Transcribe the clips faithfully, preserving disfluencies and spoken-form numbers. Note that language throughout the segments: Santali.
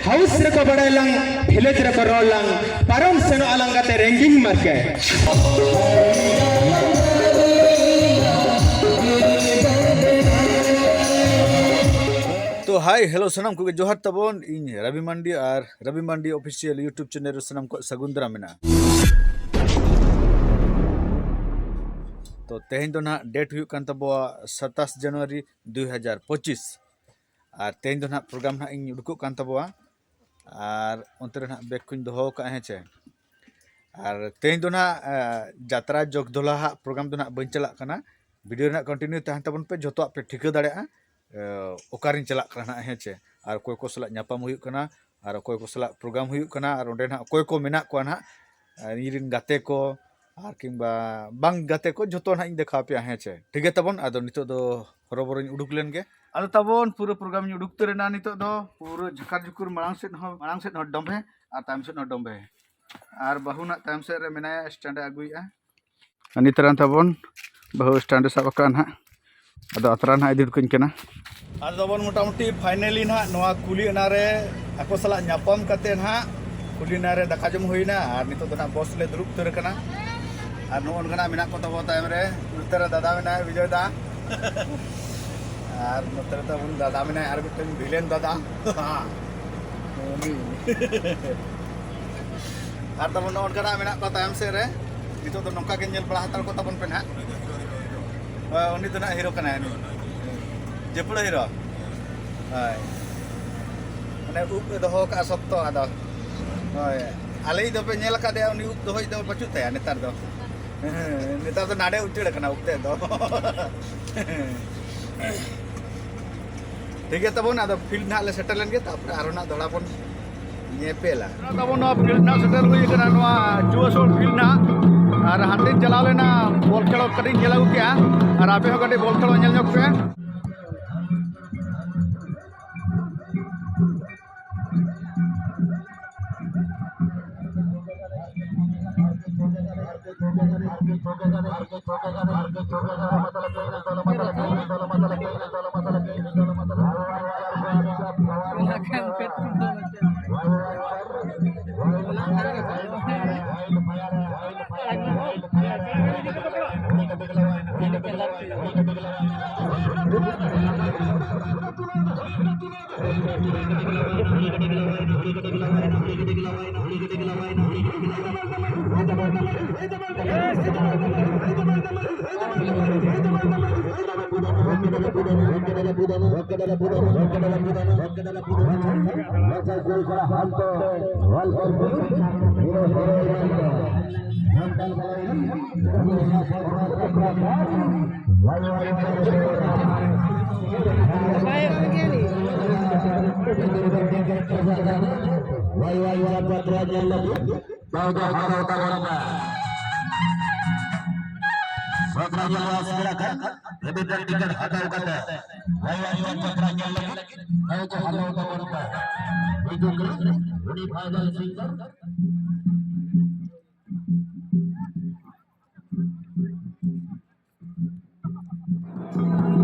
ᱦᱟᱣᱩᱥ ᱨᱮᱠᱚ ᱵᱟᱲᱟᱭ ᱞᱟᱝ, ᱵᱷᱤᱞᱮᱡᱽ ᱨᱮᱠᱚ ᱨᱚᱲ ᱞᱟᱝ, ᱯᱟᱨᱚᱢ ᱥᱮᱱᱚᱜ ᱟᱞᱟᱝ ᱜᱟᱛᱮ ᱨᱮᱝᱜᱤᱝ ᱢᱟᱨᱠᱮᱴ᱾ ᱛᱚ ᱦᱟᱭ, ᱦᱮᱞᱳ, ᱥᱟᱱᱟᱢ ᱠᱚᱜᱮ ᱡᱚᱦᱟᱨ ᱛᱟᱵᱚᱱ᱾ ᱤᱧ ᱨᱚᱵᱤ ᱢᱟᱱᱰᱤ ᱟᱨ ᱨᱚᱵᱤ ᱢᱟᱱᱰᱤ ᱚᱯᱷᱤᱥᱤᱭᱟᱞ YouTube ᱪᱮᱱᱮᱞ ᱨᱮ ᱥᱟᱱᱟᱢ ᱠᱚᱣᱟᱜ ᱥᱟᱹᱜᱩᱱ ᱫᱟᱨᱟᱢ ᱢᱮᱱᱟᱜᱼᱟ᱾ ᱛᱚ ᱛᱮᱦᱮᱧ ᱫᱚ ᱱᱟᱦᱟᱜ ᱰᱮᱴ ᱦᱩᱭᱩᱜ ᱠᱟᱱ ᱛᱟᱵᱚᱣᱟ ᱥᱟᱛᱟᱥ ᱡᱟᱱᱩᱣᱟᱨᱤ ᱫᱩᱭ ᱦᱟᱡᱟᱨ ᱯᱚᱸᱪᱤᱥ᱾ ᱟᱨ ᱛᱮᱦᱮᱧ ᱫᱚ ᱱᱟᱦᱟᱜ ᱯᱨᱳᱜᱨᱟᱢ ᱱᱟᱦᱟᱜ ᱤᱧ ᱩᱰᱩᱠᱚᱜ ᱠᱟᱱ ᱛᱟᱵᱚᱣᱟ᱾ ᱟᱨ ᱚᱱᱛᱮ ᱨᱮ ᱱᱟᱦᱟᱜ ᱵᱮᱜᱽ ᱠᱚᱧ ᱫᱚᱦᱚ ᱟᱠᱟᱫᱼᱟ, ᱦᱮᱸ ᱪᱮ᱾ ᱟᱨ ᱛᱮᱦᱮᱧ ᱫᱚ ᱱᱟᱦᱟᱜ, ᱮ, ᱡᱟᱛᱨᱟ ᱡᱚᱜᱽᱫᱷᱚᱞᱟ ᱦᱟᱜ ᱯᱨᱳᱜᱨᱟᱢ ᱫᱚ ᱱᱟᱦᱟᱜ ᱵᱟᱹᱧ ᱪᱟᱞᱟᱜ ᱠᱟᱱᱟ᱾ ᱵᱷᱤᱰᱤᱭᱳ ᱨᱮᱱᱟᱜ ᱠᱚᱱᱴᱤᱱᱤᱭᱩ ᱛᱟᱦᱮᱱ ᱛᱟᱵᱚᱱ ᱯᱮ, ᱡᱷᱚᱛᱚᱣᱟᱜ ᱯᱮ ᱴᱷᱤᱠᱟᱹ ᱫᱟᱲᱮᱭᱟᱜᱼᱟ, ᱮ, ᱚᱠᱟᱨᱤᱧ ᱪᱟᱞᱟᱜ ᱠᱟᱱᱟ ᱱᱟᱦᱟᱜ, ᱦᱮᱸ ᱪᱮ᱾ ᱟᱨ ᱚᱠᱚᱭ ᱠᱚ ᱥᱟᱞᱟᱜ ᱧᱟᱯᱟᱢ ᱦᱩᱭᱩᱜ ᱠᱟᱱᱟ, ᱟᱨ ᱚᱠᱚᱭ ᱠᱚ ᱥᱟᱞᱟᱜ ᱯᱨᱳᱜᱨᱟᱢ ᱦᱩᱭᱩᱜ ᱠᱟᱱᱟ, ᱟᱨ ᱚᱸᱰᱮ ᱱᱟᱦᱟᱜ ᱚᱠᱚᱭ ᱠᱚ ᱢᱮᱱᱟᱜ ᱠᱚᱣᱟ ᱱᱟᱦᱟᱜ, ᱟᱨ ᱤᱧ ᱨᱮᱱ ᱜᱟᱛᱮ ᱠᱚ, ᱟᱨ ᱠᱤᱝᱵᱟ ᱵᱟᱝ ᱜᱟᱛᱮ ᱠᱚ, ᱡᱷᱚᱛᱚ ᱱᱟᱦᱟᱜ ᱤᱧ ᱫᱮᱠᱷᱟᱣ ᱟᱯᱮᱭᱟ, ᱦᱮᱸ ᱪᱮ᱾ ᱴᱷᱤᱠ ᱜᱮ ᱛᱟᱵᱚᱱ, ᱟᱫᱚ ᱱᱤᱛᱚᱜ ᱫᱚ ᱦᱚᱨᱚᱵᱚᱨᱚᱧ ᱩᱰᱩᱠ ᱞᱮᱱ ᱜᱮ᱾ ᱟᱫᱚ ᱛᱟᱵᱚᱱ ᱯᱩᱨᱟᱹ ᱯᱨᱳᱜᱨᱟᱢ ᱤᱧ ᱩᱰᱩᱠ ᱩᱛᱟᱹᱨ ᱮᱱᱟ᱾ ᱱᱤᱛᱚᱜ ᱫᱚ ᱯᱩᱨᱟᱹ ᱡᱷᱟᱠᱟᱨ ᱡᱷᱩᱠᱩᱨ, ᱢᱟᱲᱟᱝ ᱥᱮᱫ ᱦᱚᱸ, ᱢᱟᱲᱟᱝ ᱥᱮᱫ ᱦᱚᱸ ᱰᱚᱢᱵᱷᱮ ᱟᱨ ᱛᱟᱭᱚᱢ ᱥᱮᱫ ᱦᱚᱸ ᱰᱚᱢᱵᱷᱮ᱾ ᱟᱨ ᱵᱟᱹᱦᱩ ᱱᱟᱜ ᱛᱟᱭᱚᱢ ᱥᱮᱫ ᱨᱮ ᱢᱮᱱᱟᱭᱟ, ᱥᱴᱮᱱᱰ ᱮ ᱟᱹᱜᱩᱭᱮᱫᱼᱟ᱾ ᱟᱨ ᱱᱤᱛ ᱨᱮ ᱛᱟᱵᱚᱱ ᱵᱟᱹᱦᱩ ᱥᱴᱮᱱᱰ ᱮ ᱥᱟᱵ ᱟᱠᱟᱫᱼᱟ ᱱᱟᱦᱟᱜ᱾ ᱟᱫᱚ ᱟᱛᱨᱟ ᱱᱟᱦᱟᱜ ᱤᱫᱤ ᱦᱚᱴᱚ ᱠᱟᱹᱧ ᱠᱟᱱᱟ᱾ ᱟᱫᱚ ᱛᱟᱵᱚᱱ ᱢᱚᱴᱟᱢᱩᱴᱤ ᱯᱷᱟᱭᱱᱮᱞᱤ ᱱᱟᱦᱟᱜ ᱱᱚᱣᱟ ᱠᱩᱞᱤ ᱚᱱᱟ ᱨᱮ ᱟᱠᱚ ᱥᱟᱞᱟᱜ ᱧᱟᱯᱟᱢ ᱠᱟᱛᱮ ᱱᱟᱦᱟᱜ ᱠᱩᱞᱤ ᱚᱱᱟ ᱨᱮ ᱫᱟᱠᱟ ᱡᱚᱢ ᱦᱩᱭᱱᱟ᱾ ᱟᱨ ᱱᱤᱛᱚᱜ ᱫᱚ ᱱᱟᱦᱟᱜ ᱵᱚᱥ ᱞᱮ ᱫᱩᱲᱩᱵ ᱩᱛᱟᱹᱨ ᱟᱠᱟᱱᱟ᱾ ᱟᱨ ᱱᱚᱜᱼᱚ ᱱᱚᱝᱠᱟᱱᱟᱜ ᱢᱮᱱᱟᱜ ᱠᱚ ᱛᱟᱵᱚ ᱛᱟᱭᱚᱢ ᱨᱮ᱾ ᱱᱚᱛᱮ ᱨᱮ ᱫᱟᱫᱟ ᱢᱮᱱᱟᱭᱟ, ᱵᱤᱡᱚᱭ ᱫᱟ᱾ ᱟᱨ ᱱᱚᱛᱮ ᱨᱮ ᱛᱟᱵᱚᱱ ᱫᱟᱫᱟ ᱢᱮᱱᱟᱭᱟ, ᱟᱨ ᱢᱤᱫᱴᱮᱱ ᱵᱷᱤᱞᱮᱱ ᱫᱟᱫᱟ᱾ ᱩᱱᱤ᱾ ᱟᱨ ᱛᱟᱵᱚᱱ ᱱᱚᱜᱼᱚ ᱱᱚᱝᱠᱟᱱᱟᱜ ᱢᱮᱱᱟᱜ ᱠᱚᱣᱟ ᱛᱟᱭᱚᱢ ᱥᱮᱫ ᱨᱮ᱾ ᱱᱤᱛᱚᱜ ᱫᱚ ᱱᱚᱝᱠᱟ ᱜᱮ ᱧᱮᱞ ᱵᱟᱲᱟ ᱦᱟᱛᱟᱲ ᱠᱚ ᱛᱟᱵᱚᱱ ᱯᱮ ᱱᱟᱦᱟᱜ᱾ ᱦᱳᱭ, ᱩᱱᱤ ᱫᱚ ᱱᱟᱦᱟᱜ ᱦᱤᱨᱳ ᱠᱟᱱᱟᱭ ᱩᱱᱤ᱾ ᱡᱟᱹᱯᱩᱲᱟᱹ ᱦᱤᱨᱳ᱾ ᱦᱳᱭ᱾ ᱢᱟᱱᱮ ᱩᱵ ᱮ ᱫᱚᱦᱚ ᱠᱟᱜᱼᱟ ᱥᱚᱠᱛᱚ ᱟᱫᱚ᱾ ᱦᱳᱭ᱾ ᱟᱞᱮᱭᱤᱡ ᱫᱚᱯᱮ ᱧᱮᱞ ᱟᱠᱟᱫᱮᱭᱟ, ᱩᱱᱤ ᱩᱵ ᱫᱚᱦᱚᱭᱤᱡ ᱫᱚ ᱵᱟᱹᱪᱩᱜ ᱛᱟᱭᱟ ᱱᱮᱛᱟᱨ ᱫᱚ᱾ ᱱᱮᱛᱟᱨ ᱫᱚ ᱱᱟᱰᱮ ᱩᱪᱟᱹᱲ ᱟᱠᱟᱱᱟ ᱩᱵ ᱛᱮᱫ ᱫᱚ᱾ ᱴᱷᱤᱠ ᱜᱮᱭᱟ ᱛᱟᱵᱚᱱ, ᱟᱫᱚ ᱯᱷᱤᱞᱰ ᱱᱟᱦᱟᱜ ᱞᱮ ᱥᱮᱴᱮᱨ ᱞᱮᱱ ᱜᱮ, ᱛᱟᱨᱯᱚᱨᱮ ᱟᱨᱦᱚᱸ ᱱᱟᱦᱟᱜ ᱫᱚᱦᱲᱟ ᱵᱚᱱ ᱧᱮᱯᱮᱞᱟ᱾ ᱛᱟᱵᱚᱱ ᱱᱚᱣᱟ ᱯᱷᱤᱞᱰ ᱱᱟᱦᱟᱜ ᱥᱮᱴᱮᱨ ᱦᱩᱭ ᱟᱠᱟᱱᱟ, ᱱᱚᱣᱟ ᱡᱩᱣᱟᱹᱥᱳᱞ ᱯᱷᱤᱞᱰ ᱱᱟᱦᱟᱜ᱾ ᱟᱨ ᱦᱟᱱᱛᱮᱧ ᱪᱟᱞᱟᱣ ᱞᱮᱱᱟ, ᱵᱚᱞ ᱠᱷᱮᱞᱳᱰ ᱠᱟᱹᱴᱤᱡ ᱤᱧ ᱧᱮᱞ ᱟᱹᱜᱩ ᱠᱮᱜᱼᱟ, ᱟᱨ ᱟᱯᱮ ᱦᱚᱸ ᱠᱟᱹᱴᱤᱡ ᱵᱚᱞ ᱠᱷᱮᱞᱳᱰ ᱧᱮᱞ ᱧᱚᱜ ᱯᱮ᱾ ᱵᱟᱭ ᱨᱚᱲ ᱜᱮᱭᱟ ᱱᱤ᱾ ᱵᱟᱭ ᱵᱟᱭ ᱯᱟᱛᱨᱟ ᱧᱮᱞ ᱞᱟᱹᱜᱤᱫ ᱫᱟᱣ ᱫᱚ ᱦᱟᱛᱟᱣ ᱛᱟᱵᱚᱱ ᱯᱮ᱾ ᱯᱟᱛᱨᱟ ᱧᱮᱞ ᱟᱥ ᱢᱮᱱᱟᱜ ᱠᱷᱟᱱ ᱨᱮᱵᱤᱱᱫᱨᱚ ᱴᱤᱠᱤᱴ ᱦᱟᱛᱟᱣ ᱠᱟᱛᱮ ᱵᱟᱭ ᱵᱟᱭ ᱯᱟᱛᱨᱟ ᱧᱮᱞ ᱞᱟᱹᱜᱤᱫ ᱫᱟᱣ ᱫᱚ ᱦᱟᱛᱟᱣ ᱛᱟᱵᱚᱱ ᱯᱮ᱾ ᱦᱤᱡᱩᱜ ᱠᱟᱱᱟ ᱩᱱᱤ ᱯᱷᱟᱭᱱᱟᱞ ᱥᱤᱝᱜᱟᱨ᱾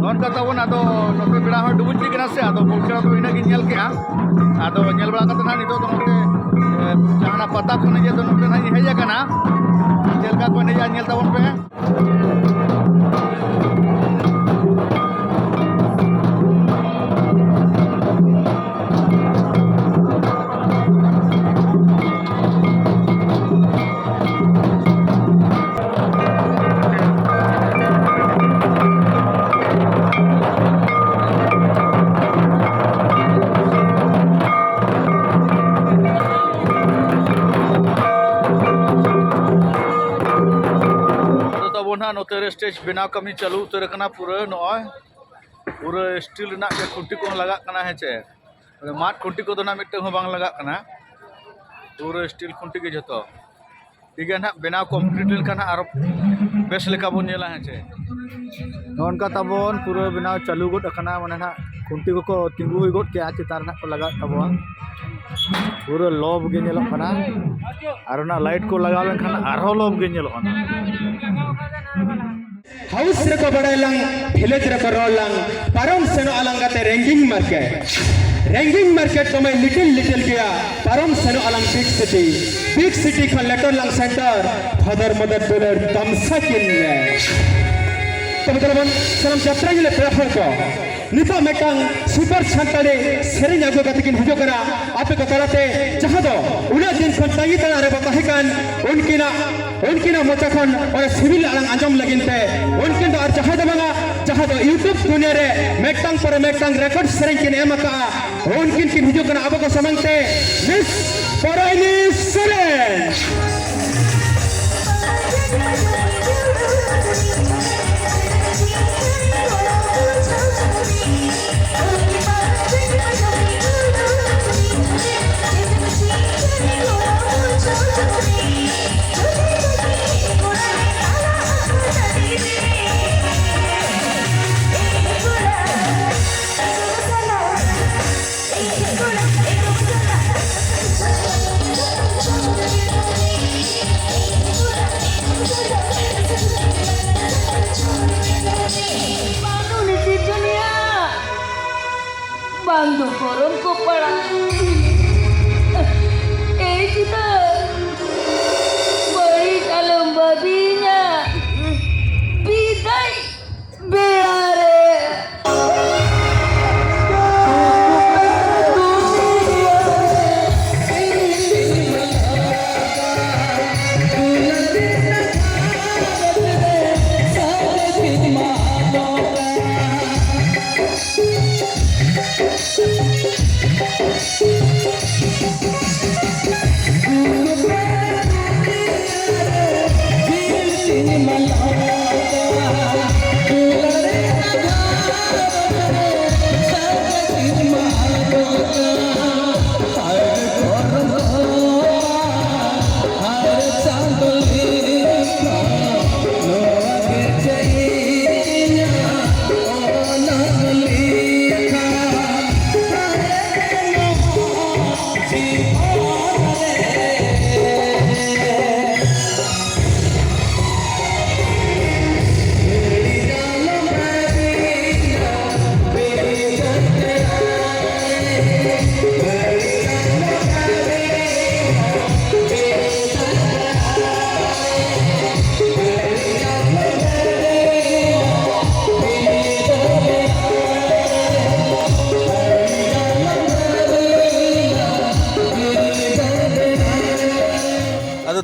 ᱱᱚᱝᱠᱟ ᱛᱟᱵᱚᱱ, ᱟᱫᱚ ᱱᱚᱛᱮ ᱵᱮᱲᱟ ᱦᱚᱸ ᱰᱩᱵᱩᱡ ᱤᱫᱤ ᱠᱟᱱᱟ ᱥᱮ, ᱟᱫᱚ ᱵᱚᱞ ᱠᱷᱮᱞ ᱫᱚ ᱤᱱᱟᱹᱜ ᱜᱤᱧ ᱧᱮᱞ ᱠᱮᱜᱼᱟ᱾ ᱟᱫᱚ ᱧᱮᱞ ᱵᱟᱲᱟ ᱠᱟᱛᱮ ᱱᱟᱦᱟᱜ ᱱᱤᱛᱚᱜ ᱫᱚ ᱱᱚᱛᱮ, ᱮ, ᱡᱟᱦᱟᱱᱟᱜ ᱯᱟᱛᱟ ᱠᱷᱚᱱ ᱜᱮ ᱫᱚ ᱱᱚᱛᱮ ᱱᱟᱦᱟᱜ ᱤᱧ ᱦᱮᱡ ᱟᱠᱟᱱᱟ᱾ ᱪᱮᱫ ᱞᱮᱠᱟ ᱠᱚ ᱮᱱᱮᱡᱟ, ᱧᱮᱞ ᱛᱟᱵᱚᱱ ᱯᱮ᱾ ᱟᱫᱚ ᱛᱟᱵᱚᱱ ᱦᱟᱸᱜ ᱱᱚᱛᱮ ᱨᱮ ᱥᱴᱮᱡᱽ ᱵᱮᱱᱟᱣ ᱠᱟᱹᱢᱤ ᱪᱟᱹᱞᱩ ᱩᱛᱟᱹᱨ ᱟᱠᱟᱱᱟ᱾ ᱯᱩᱨᱟᱹ ᱱᱚᱜᱼᱚᱭ ᱯᱩᱨᱟᱹ ᱥᱴᱤᱞ ᱨᱮᱱᱟᱜ ᱜᱮ ᱠᱷᱩᱱᱴᱤ ᱠᱚᱦᱚᱸ ᱞᱟᱜᱟᱜ ᱠᱟᱱᱟ, ᱦᱮᱸ ᱪᱮ᱾ ᱢᱟᱫ ᱠᱷᱩᱱᱴᱤ ᱠᱚᱫᱚ ᱱᱟᱜ ᱢᱤᱫᱴᱟᱝ ᱦᱚᱸ ᱵᱟᱝ ᱞᱟᱜᱟᱜ ᱠᱟᱱᱟ, ᱯᱩᱨᱟᱹ ᱥᱴᱤᱞ ᱠᱷᱩᱱᱴᱤ ᱜᱮ ᱡᱷᱚᱛᱚ᱾ ᱴᱷᱤᱠ ᱜᱮᱭᱟ, ᱱᱟᱦᱟᱜ ᱵᱮᱱᱟᱣ ᱠᱚᱢᱯᱞᱤᱴ ᱞᱮᱱᱠᱷᱟᱱ ᱱᱟᱦᱟᱜ ᱟᱨᱚ ᱵᱮᱥ ᱞᱮᱠᱟ ᱵᱚᱱ ᱧᱮᱞᱟ, ᱦᱮᱸ ᱪᱮ᱾ ᱱᱚᱜᱼᱚ ᱱᱚᱝᱠᱟ ᱛᱟᱵᱚᱱ ᱯᱩᱨᱟᱹ ᱵᱮᱱᱟᱣ ᱪᱟᱹᱞᱩ ᱜᱚᱫ ᱟᱠᱟᱱᱟ, ᱢᱟᱱᱮ ᱱᱟᱦᱟᱜ ᱠᱷᱩᱱᱴᱤ ᱠᱚᱠᱚ ᱛᱤᱸᱜᱩ ᱦᱩᱭ ᱜᱚᱫ ᱠᱮᱜᱼᱟ, ᱪᱮᱛᱟᱱ ᱨᱮ ᱱᱟᱦᱟᱜ ᱠᱚ ᱞᱟᱜᱟᱣᱮᱫ ᱛᱟᱵᱚᱱᱟ᱾ ᱯᱩᱨᱟᱹ ᱞᱚᱵ ᱜᱮ ᱧᱮᱞᱚᱜ ᱠᱟᱱᱟ, ᱟᱨ ᱚᱱᱟ ᱞᱟᱭᱤᱴ ᱠᱚ ᱞᱟᱜᱟᱣ ᱞᱮᱱᱠᱷᱟᱱ ᱟᱨᱦᱚᱸ ᱞᱚᱵ ᱜᱮ ᱧᱮᱞᱚᱜᱼᱟ ᱱᱟᱦᱟᱜ᱾ ᱦᱟᱣᱩᱥ ᱨᱮᱠᱚ ᱵᱟᱲᱟᱭ ᱞᱟᱝ, ᱵᱷᱤᱞᱮᱡᱽ ᱨᱮᱠᱚ ᱨᱚᱲ ᱞᱟᱝ, ᱯᱟᱨᱚᱢ ᱥᱮᱱᱚᱜ ᱟᱞᱟᱝ ᱜᱟᱛᱮ ᱨᱮᱝᱜᱤᱝ ᱢᱟᱨᱠᱮᱴ᱾ ᱨᱮᱝᱜᱤᱝ ᱢᱟᱨᱠᱮᱴ ᱫᱚᱢᱮ ᱞᱤᱴᱤᱞ ᱞᱤᱴᱤᱞ ᱜᱮᱭᱟ, ᱯᱟᱨᱚᱢ ᱥᱮᱱᱚᱜ ᱟᱞᱟᱝ ᱵᱤᱜᱽ ᱥᱤᱴᱤ᱾ ᱵᱤᱜᱽ ᱥᱤᱴᱤ ᱠᱷᱚᱱ ᱞᱮᱴᱚᱨ ᱞᱟᱝ ᱥᱮᱱᱴᱟᱨ, ᱯᱷᱟᱫᱟᱨ ᱢᱟᱫᱟᱨ ᱫᱩᱞᱟᱹᱲ ᱛᱟᱢᱥᱟ ᱠᱤᱱ ᱢᱮ᱾ ᱛᱚᱵᱮ ᱫᱮᱞᱟ ᱵᱚᱱ ᱥᱟᱱᱟᱢ ᱡᱟᱛᱨᱟ ᱧᱮᱞᱮ ᱯᱮᱲᱟ ᱦᱚᱲ ᱠᱚ, ᱱᱤᱛᱚᱜ ᱢᱤᱫᱴᱟᱝ ᱥᱩᱯᱟᱨ ᱥᱟᱱᱛᱟᱲᱤ ᱥᱮᱨᱮᱧ ᱟᱹᱜᱩ ᱠᱟᱛᱮ ᱠᱤᱱ ᱦᱤᱡᱩᱜ ᱠᱟᱱᱟ ᱟᱯᱮ ᱠᱚ ᱛᱟᱞᱟᱛᱮ, ᱡᱟᱦᱟᱸ ᱫᱚ ᱩᱱᱟᱹᱜ ᱫᱤᱱ ᱠᱷᱚᱱ ᱛᱟᱺᱜᱤ ᱛᱟᱲᱟᱜ ᱨᱮ ᱵᱚ ᱛᱟᱦᱮᱸ ᱠᱟᱱ, ᱩᱱᱠᱤᱱᱟᱜ ᱩᱱᱠᱤᱱᱟᱜ ᱢᱚᱪᱟ ᱠᱷᱚᱱ ᱚᱱᱟ ᱥᱤᱵᱤᱞ ᱟᱲᱟᱝ ᱟᱸᱡᱚᱢ ᱞᱟᱹᱜᱤᱫ ᱛᱮ, ᱩᱱᱠᱤᱱ ᱫᱚ ᱟᱨ ᱡᱟᱦᱟᱸᱭ ᱫᱚ ᱵᱟᱝᱟ, ᱡᱟᱦᱟᱸ ᱫᱚ YouTube ᱫᱩᱱᱤᱭᱟᱹ ᱨᱮ ᱢᱤᱫᱴᱟᱝ ᱯᱚᱨᱮ ᱢᱤᱫᱴᱟᱝ ᱨᱮᱠᱚᱨᱰ ᱥᱮᱨᱮᱧ ᱠᱤᱱ ᱮᱢ ᱟᱠᱟᱫᱼᱟ, ᱩᱱᱠᱤᱱ ᱠᱤᱱ ᱦᱤᱡᱩᱜ ᱠᱟᱱᱟ ᱟᱵᱚ ᱠᱚ ᱥᱟᱢᱟᱝ ᱛᱮ, ᱢᱤᱥ ᱯᱚᱨᱟᱭᱱᱤ ᱥᱚᱨᱮᱱ᱾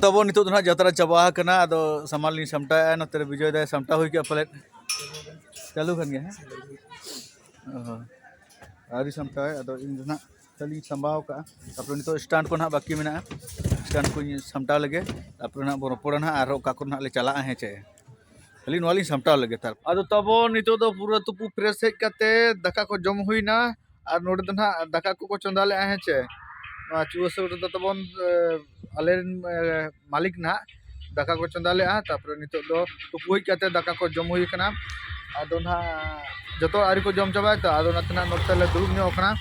ᱛᱟᱵᱚᱱ ᱱᱤᱛᱚᱜ ᱫᱚ ᱱᱟᱦᱟᱜ ᱡᱟᱛᱨᱟ ᱪᱟᱵᱟ ᱟᱠᱟᱱᱟ, ᱟᱫᱚ ᱥᱟᱢᱟᱱ ᱞᱤᱧ ᱥᱟᱢᱴᱟᱣᱮᱫᱼᱟ᱾ ᱱᱚᱛᱮ ᱨᱮ ᱵᱤᱡᱚᱭ ᱫᱟᱭ ᱥᱟᱢᱴᱟᱣ ᱦᱩᱭ ᱠᱮᱜᱼᱟ ᱯᱟᱞᱮᱫ᱾ ᱪᱟᱹᱞᱩ ᱠᱟᱱ ᱜᱮᱭᱟ, ᱦᱮᱸ? ᱚ ᱦᱚᱸ᱾ ᱟᱹᱣᱨᱤ ᱥᱟᱢᱴᱟᱣᱮᱫ, ᱟᱫᱚ ᱤᱧ ᱫᱚ ᱱᱟᱦᱟᱜ ᱠᱷᱟᱹᱞᱤᱧ ᱥᱟᱢᱵᱟᱣ ᱠᱟᱜᱼᱟ᱾ ᱛᱟᱨᱯᱚᱨᱮ ᱱᱤᱛᱚᱜ stand ᱠᱚ ᱱᱟᱦᱟᱜ ᱵᱟᱹᱠᱤ ᱢᱮᱱᱟᱜᱼᱟ, stand ᱠᱚᱧ ᱥᱟᱢᱴᱟᱣ ᱞᱮᱜᱮ, ᱛᱟᱨᱯᱚᱨᱮ ᱱᱟᱦᱟᱜ ᱵᱚᱱ ᱨᱚᱯᱚᱲᱟ ᱱᱟᱦᱟᱜ ᱟᱨᱦᱚᱸ ᱚᱠᱟ ᱠᱚᱨᱮ ᱱᱟᱦᱟᱜ ᱞᱮ ᱪᱟᱞᱟᱜᱼᱟ, ᱦᱮᱸ ᱪᱮ? ᱠᱷᱟᱹᱞᱤ ᱱᱚᱣᱟ ᱞᱤᱧ ᱥᱟᱢᱴᱟᱣ ᱞᱮᱜᱮ᱾ ᱛᱟᱨ ᱟᱫᱚ ᱛᱟᱵᱚᱱ ᱱᱤᱛᱚᱜ ᱫᱚ ᱯᱩᱨᱟᱹ ᱛᱩᱯᱩ fresh ᱦᱮᱡ ᱠᱟᱛᱮ ᱫᱟᱠᱟ ᱠᱚ ᱡᱚᱢ ᱦᱩᱭᱱᱟ᱾ ᱟᱨ ᱱᱚᱰᱮ ᱫᱚ ᱱᱟᱦᱟᱜ ᱫᱟᱠᱟ ᱠᱚᱠᱚ ᱪᱚᱸᱫᱟ ᱞᱮᱜᱼᱟ, ᱦᱮᱸ ᱪᱮ? ᱱᱚᱣᱟ ᱪᱩᱣᱟᱹ ᱥᱩᱨ ᱨᱮᱫᱚ ᱛᱟᱵᱚᱱ, ᱮ, ᱟᱞᱮ ᱨᱮᱱ, ᱮ, ᱢᱟᱹᱞᱤᱠ ᱱᱟᱦᱟᱜ ᱫᱟᱠᱟ ᱠᱚ ᱪᱚᱸᱫᱟ ᱞᱮᱜᱼᱟ᱾ ᱛᱟᱨᱯᱚᱨᱮ ᱱᱤᱛᱚᱜ ᱫᱚ ᱛᱩᱯᱩ ᱦᱮᱡ ᱠᱟᱛᱮ ᱫᱟᱠᱟ ᱠᱚ ᱡᱚᱢ ᱦᱩᱭ ᱠᱟᱱᱟ᱾ ᱟᱫᱚ ᱱᱟᱦᱟᱜ ᱡᱚᱛᱚ ᱟᱹᱣᱨᱤ ᱠᱚ ᱡᱚᱢ ᱪᱟᱵᱟᱭᱟ ᱛᱚ, ᱟᱫᱚ ᱚᱱᱟᱛᱮ ᱱᱟᱦᱟᱜ ᱱᱚᱛᱮ ᱞᱮ ᱫᱩᱲᱩᱵ ᱧᱚᱜ ᱠᱟᱱᱟ᱾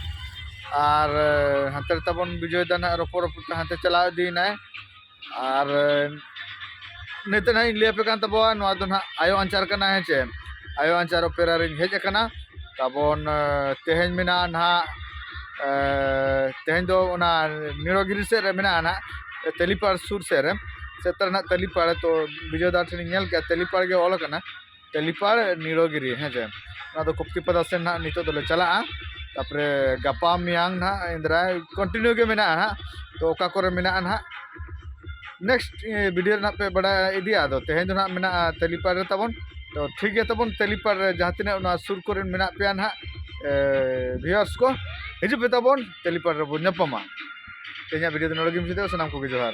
ᱟᱨ, ᱮ, ᱦᱟᱱᱛᱮ ᱨᱮ ᱛᱟᱵᱚᱱ ᱵᱤᱡᱚᱭ ᱫᱟ ᱱᱟᱦᱟᱜ ᱨᱚᱯᱚᱲ ᱨᱚᱯᱚᱲ ᱛᱮ ᱦᱟᱱᱛᱮ ᱪᱟᱞᱟᱣ ᱤᱫᱤᱭᱮᱱᱟᱭ᱾ ᱟᱨ, ᱮ, ᱱᱤᱛᱚᱜ ᱱᱟᱦᱟᱜ ᱤᱧ ᱞᱟᱹᱭ ᱟᱯᱮ ᱠᱟᱱ ᱛᱟᱵᱚᱣᱟ, ᱱᱚᱣᱟ ᱫᱚ ᱱᱟᱦᱟᱜ ᱟᱭᱳ ᱟᱧᱪᱟᱨ ᱠᱟᱱᱟ, ᱦᱮᱸ ᱪᱮ? ᱟᱭᱳ ᱟᱧᱪᱟᱨ ᱚᱯᱮᱨᱟ ᱨᱤᱧ ᱦᱮᱡ ᱟᱠᱟᱱᱟ᱾ ᱛᱟᱵᱚᱱ, ᱮ, ᱛᱮᱦᱮᱧ ᱢᱮᱱᱟᱜᱼᱟ ᱱᱟᱦᱟᱜ, ᱮ, ᱛᱮᱦᱮᱧ ᱫᱚ ᱚᱱᱟ ᱱᱤᱲᱚᱜᱤᱨᱤ ᱥᱮᱫ ᱨᱮ ᱢᱮᱱᱟᱜᱼᱟ ᱱᱟᱦᱟᱜ, ᱛᱮᱞᱤᱯᱟᱲ ᱥᱩᱨ ᱥᱮᱫ ᱨᱮ, ᱥᱮᱫ ᱨᱮ ᱱᱟᱦᱟᱜ ᱛᱮᱞᱤᱯᱟᱲ᱾ ᱛᱚ ᱵᱤᱡᱚᱭ ᱫᱟ ᱴᱷᱮᱱᱤᱧ ᱧᱮᱞ ᱠᱮᱜᱼᱟ, ᱛᱮᱞᱤᱯᱟᱲ ᱜᱮ ᱚᱞ ᱟᱠᱟᱱᱟ, ᱛᱮᱞᱤᱯᱟᱲ ᱱᱤᱲᱚᱜᱤᱨᱤ, ᱦᱮᱸ ᱪᱮ? ᱚᱱᱟ ᱫᱚ ᱠᱚᱯᱛᱤᱯᱟᱫᱟ ᱥᱮᱫ ᱱᱟᱦᱟᱜ ᱱᱤᱛᱚᱜ ᱫᱚᱞᱮ ᱪᱟᱞᱟᱜᱼᱟ᱾ ᱛᱟᱨᱯᱚᱨᱮ ᱜᱟᱯᱟ ᱢᱮᱭᱟᱝ ᱱᱟᱦᱟᱜ ᱮᱱᱫᱨᱟᱭ continue ᱜᱮ ᱢᱮᱱᱟᱜᱼᱟ ᱱᱟᱦᱟᱜ᱾ ᱛᱚ ᱚᱠᱟ ᱠᱚᱨᱮ ᱢᱮᱱᱟᱜᱼᱟ ᱱᱟᱦᱟᱜ, next, ᱮ, video ᱨᱮ ᱱᱟᱦᱟᱜ ᱯᱮ ᱵᱟᱰᱟᱭ ᱤᱫᱤᱭᱟ᱾ ᱟᱫᱚ ᱛᱮᱦᱮᱧ ᱫᱚ ᱱᱟᱦᱟᱜ ᱢᱮᱱᱟᱜᱼᱟ ᱛᱮᱞᱤᱯᱟᱲ ᱨᱮ ᱛᱟᱵᱚᱱ᱾ ᱛᱚ ᱴᱷᱤᱠ ᱜᱮᱭᱟ ᱛᱟᱵᱚᱱ, ᱛᱮᱞᱤᱯᱟᱲ ᱨᱮ ᱡᱟᱦᱟᱸ ᱛᱤᱱᱟᱹᱜ ᱚᱱᱟ ᱥᱩᱨ ᱠᱚᱨᱮᱱ ᱢᱮᱱᱟᱜ ᱯᱮᱭᱟ ᱱᱟᱦᱟᱜ, ᱮ, viewers ᱠᱚ, ᱦᱤᱡᱩᱜ ᱯᱮ ᱛᱟᱵᱚᱱ, ᱛᱮᱞᱤᱯᱟᱲ ᱨᱮᱵᱚᱱ ᱧᱟᱯᱟᱢᱟ᱾ ᱛᱮᱦᱮᱧᱟᱜ video ᱫᱚ ᱱᱚᱰᱮ ᱜᱮ ᱢᱩᱪᱟᱹᱫᱚᱜᱼᱟ᱾ ᱥᱟᱱᱟᱢ ᱠᱚᱜᱮ ᱡᱚᱦᱟᱨ᱾